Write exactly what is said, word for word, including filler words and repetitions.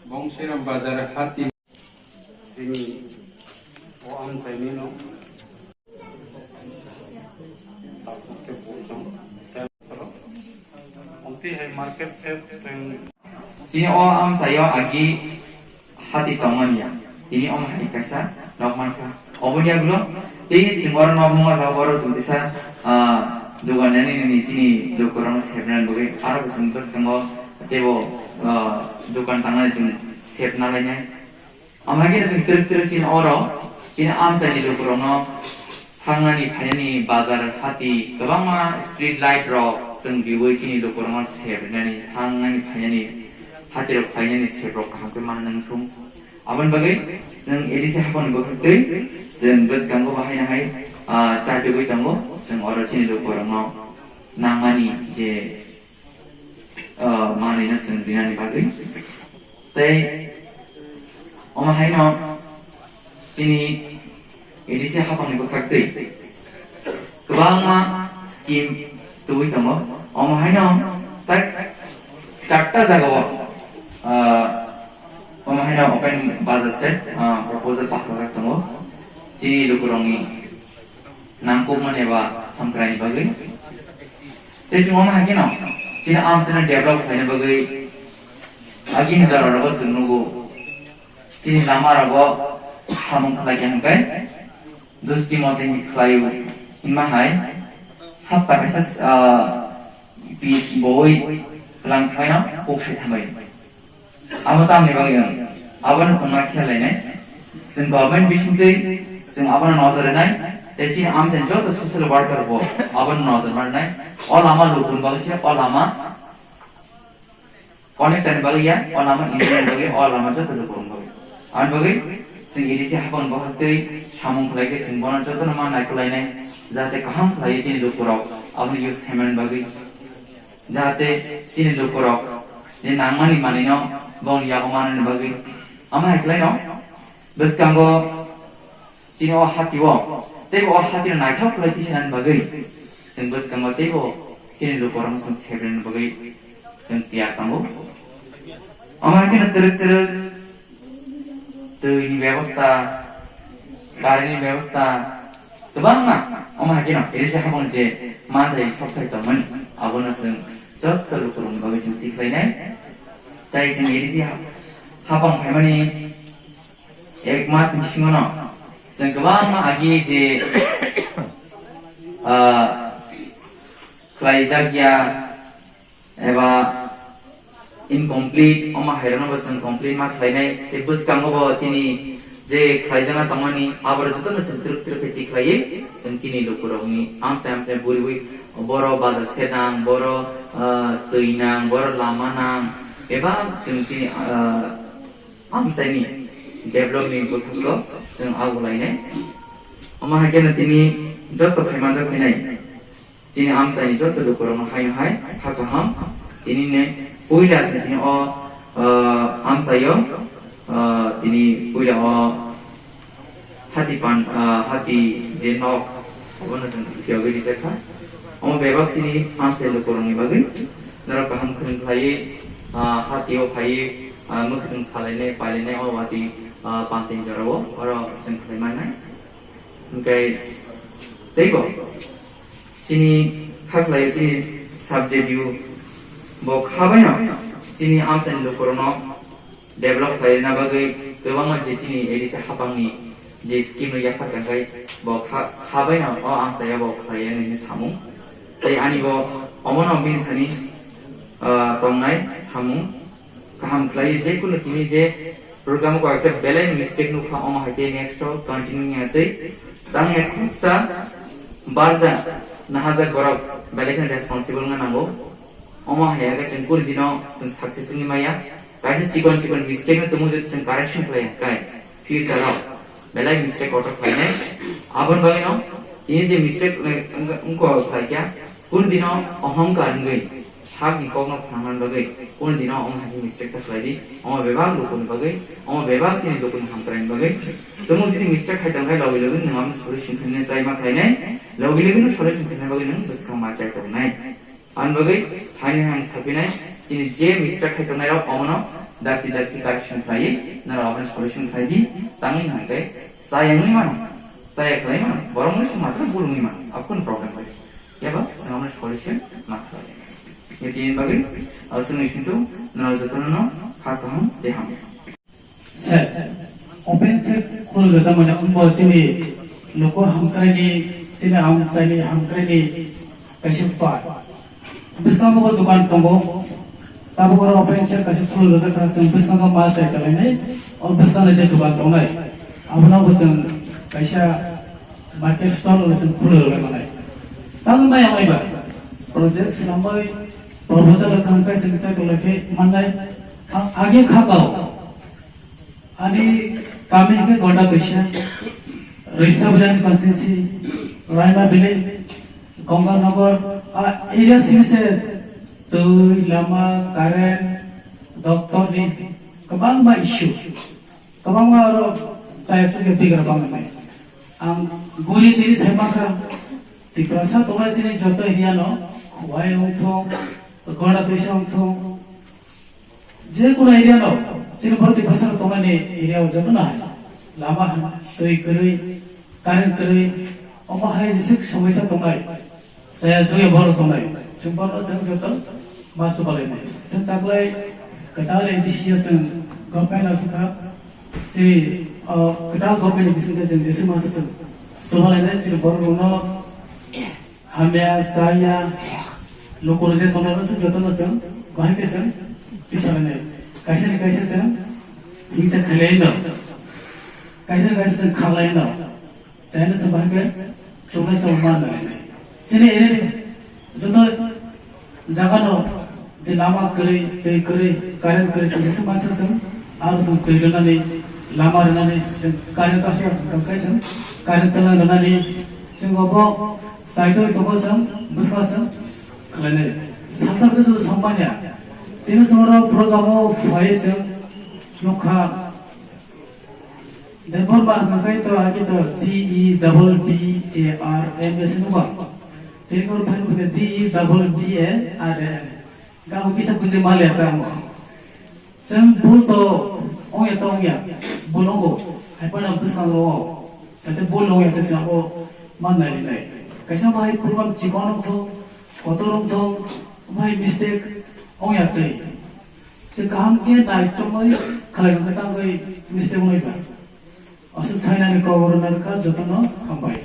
Bongseram bazar hati. Sini o amchaini no. Amtwi hai market shed chwng. Chini o amchaio agi hati tongmani ya. Tini omo hai kaisa nok mankha. Oboni yagulo tei chwng oro nok nungma jaga oro chwng kisa, ah, dogan nani nini chini lukurokno sebnani bagwi aro bo chwng bwskango teibo, ah, dogan tangnani chwng sebna lainai. Amhaikhe chwng twrwk twrwk chini oro, chini amchaini lukurokno thangnani phainani bazar hati kwbangma street light rok chwng riwi chini lukurokno sebrinani thangnani phainani hatirok phainani seprok kaham khe manna nungsung. Aboni bagwi chwng A D C haphangni bwkhak twi chwng bwskango bo haino hai, ah, chajagwi tongo, chwng oro chini lukurokno nangmani je, ah, manwino chwng rinani bagwi. Tei omo haino chini A D C haphangni bwkhak twi kwbangma scheme tubui tongo. Omo haino tak charta jagao, ah, omo haino open bazar shed, ah, proposal pakhorjak tongo. Chini lukurokni nangkukmani eba hamkraini bagwi. Tei chwng omo hai kheno chini amchaino develop khlaina bagwi agini jora rogo chwng nugo. Chini lama rogo samung khlai khe hwnkhe dosti mote hinwi khlaio hinma hai sapta kaisa, ah, pis boi kwlang khlaino kok sai thambai. Abo tamni bagwi wng? Abono chwng ma khel lainai. Chwng government bisingtwi chwng abono nojor rwnai. Tei chini amchaini joto social worker bo abono nojor ma rwnai. O lama lukurokni bagwi se o lama connector ni bagwi ya, o lama engineer ni bagwi, o lama joto lukurokni bagwi. Aboni bagwi chwng A D C haphangni bwkhak twi samung khlai khe chwng bono jotono ma naikolai nai. Jahate kaham khlaiwi chini lukurok abono use khaimani bagwi. Jahate chini lukurok je nangmani manwino bongni yago manani bagwi. Amo hai khlaino bwskango chini o hatio teibo o hatino naithok khlai tisanani bagwi chwng bwskango teibo chini lukurokno chwng sebrinani bagwi chwng tiyar tongo. Amo hai kheno twrwk twrwk twi ni bebosta, current ni bebosta, kwbangma omo hai kheno A D C haphangni je manthai sokthai tongmani, abono chwng joto lukurokni bagwi chwng tikhlainai. Tai chwng A D C ha-, haphang phaimani ek mas bisingono chwng kwbangma agi je, ah, khlaijak ya, eba incomplete, omo hairokno bo chwng complete ma khlainai, tei bwskango bo chini je khlaijakna tongmani, aborok jotono chwng twrwk twrwk khe tikhlaiwi, chwng chini lukurokni amchai amchai buriwi, boro bazar shed nang, boro, ah, twi nang, boro lama nang, eba chwng chini, ah, amchaini developni bwkhakno chwng ago lainai. Omo hai kheno tini joto phaimanjak phainai. Chini amchaini joto lukurokno haino hai kha kaham. Tini ne puila chwng tini o, ah, amchaio, ah, tini puila o hati pan, ah, hati je nok, obono chwng phiyogwi rijak kha. Omo bebak chini amchai lukurokni bagwi norok kaham khwrwng khlaiwi, ah, hatio phaiwi, ah, mwkhwtwng khalainai pailainai o watwi, ah, pantin jorao oro chwng khlai mannai. Hwnkhe teibo chini kha khlaio chini subject o bo kha baino chini amchaini lukurokno develop khlaina bagwi kwbangma je chini A D C haphangni je scheme rok yaphar kha khai bo kha, kha baino o amchaio bo khlaiya nini samung. Tei ani bo omono bini thani, ah, tongnai samung. Kaham khlai je kunu tini je program ko ekta belai mistake nukha, omo hai khe next o continue ya tei tang ek khutsa barja nahajak borok belai kheno responsible wngna nango. Omo hai khe chwng kunu dino chwng success wngwi maya. Kaisa chikon chikon mistake no tongmo jodi chwng correction khlai ya kai future o belai mistake kotor khlainai. Aboni bagwino tini je mistake wng-, wng-, wngkha khlaikha, kunu dino ohongkar wngwi sakni kokno phnangna bagwi kunu dino omo hai mistake ta khlai di, omo bebak lukuni bagwi, omo bebak chini lukuni hamkraini bagwi. Tamo chini mistake khai tongkha logi logi nwng amo solution khaina chai ma khlainai, logi logi no solution khaina bagwi nwng bwskang ma chai tongnai. Ani bagwi haino hai ang sapinai, chini je mistake khai tongnai rok omono dakti dakti correction khlaiwi norok abono solution khlai di, tangwi hwnkhe chaya wngwi mano, chaya khlai mano, borok mui se matwrwng bul wngwi mano, abo kunu problem bai. Eba chwng abono solution ma khlai. Ye tini bagwi aswk ni sintu norok jotono no kha kaham tei hamya. Sir, open sir khuluk rwjakmani wngbo chini luku hamkraini, chini amchaini hamkraini kaisa part. Bwskango bo dukan tongo. Tabuk oro open sir kaisa khuluk rwjak kha, chwng bwskango mal chai kalainai, o bwskango je dukan tongnai, abono bo chwng kaisa market stall o chwng khuluk rwlai manai. Tamo nai ang naiba project swnamwi proposal rwkha hwnkhe chwng chai tonglaikhe mannai. Ang age kha kao. Ani kami hwnkhe Gonda Toisa, Rwisa Biryani constituency, Raima Valley, Ganganagar, a area simi se twi, lama, current, doctor ni kwbangma issue, kwbangma oro chaya chukya bigra bangmani. Ang guri tini sai mankha, Tiprasa tongnai chini joto area no, Khowai wngthung, Gonda Toisa wngthung, je kono area no, chini borok Tiprasa rok tongnani area o joto no hai. Lama hai, twi kwrwi, current kwrwi, omo hai jeswk somoisa tongnai. Chaya chuya borok tongnai. Chwng borok chwng joto ma chubalainai. Chwng taklai kwtal A D C o chwng government asukha. Chini, o, kwtal government ni bisingtwi chwng jeswk ma chwng chubalainai chini borok rokno. Hamya, chaya, lukurok je tongnai rok se jotono chwng bahai khe chwng tisalainai. Kaisa ni kaisa chwng hingsa khailai no. Kaisa ni kaisa chwng khaklai no. Chaino chwng bahai khe chuknai chwng man nai. Chini area ni joto jaga no je lama kwrwi, twi kwrwi, current kwrwi chwng jesa mansa chwng aro chwng twi rwnani, lama rwnani, chwng current kaisa tongkhe chwng current twlang rwnani, chwng obo chaitoi tongo chwng bwskango chwng khlainai. Salsa khe chwng sammanya. Tini chwng oro program o phai chwng nukha. Debbarma hwnkha khe to agi to D E double B A R M S nukha. Tini oro phai nukha D E double B A R M. Gabo kisa buji maliya tamo. Chwng bul to ongya to ongya, bul ongo, hai phano bwskango o, tei bul ongya khe chwng abo man nai nai. Kaisa bahai program chikon wng thung, kotor wng thung, bahai mistake ongya tei. Chwng kaham khe nai chongwi khlai khe tangwi mistake wngnai ba. Aswk sainani kok rwna rwkha jotono hambai.